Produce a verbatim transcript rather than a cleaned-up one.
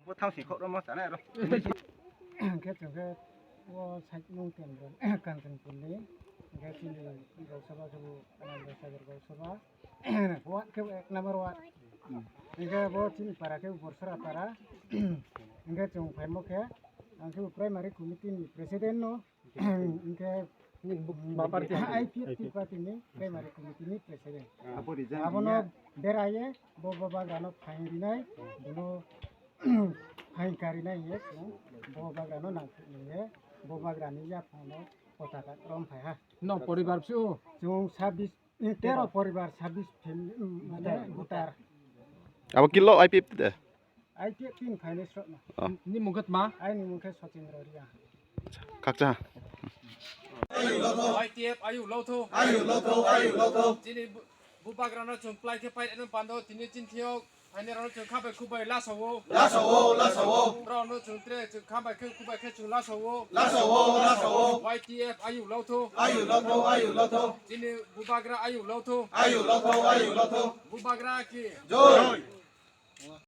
Bo thang si khok rwma chana ro. Hwnkhe chwng khe o side nung Kendra Kanchanpur ni, hwnkhe chini Gausaba khe bo Ananda Sagar Gausaba, ward khe bo ek number ward. Hwnkhe bo chini para khe bo Borsora para. Hwnkhe chwng phaimo khe ang khe bo primary committee ni president no. Hwnkhe, bapar khe? I P F T party ni primary committee ni president. Abono beraye bo babagrano phaing rinai, bono phaing karinai ye, bo bagrano nangkuknai ye, bo bagrani yaphangno potaka rom phai ha. No poribar bisi o? Chwng sabis, tero poribar, sabis family, mm, mane voter. Abo kilo I P F T de? I P F T ni finance rok no. Oh. Ni mung khe tma? Aini mung khe Sachindra Riya. Khakcha. Y T F ayuk lotho. Ayuk lotho, ayuk lotho. Chini bu-, bubagrano chwng plai khe pai rwna pando, tini chinthiyok. Haini rano chwng khabai khubai lasawo. Lasawo, lasawo. Rano chwng tre chwng khabai khe khubai khe chwng lasawo. Lasawo, lasawo. Y T F ayuk lotho. Ayuk lotho, ayuk lotho. Chini bubagra ayuk lotho. Ayuk lotho, ayuk lotho. Bubagra ki. Joi.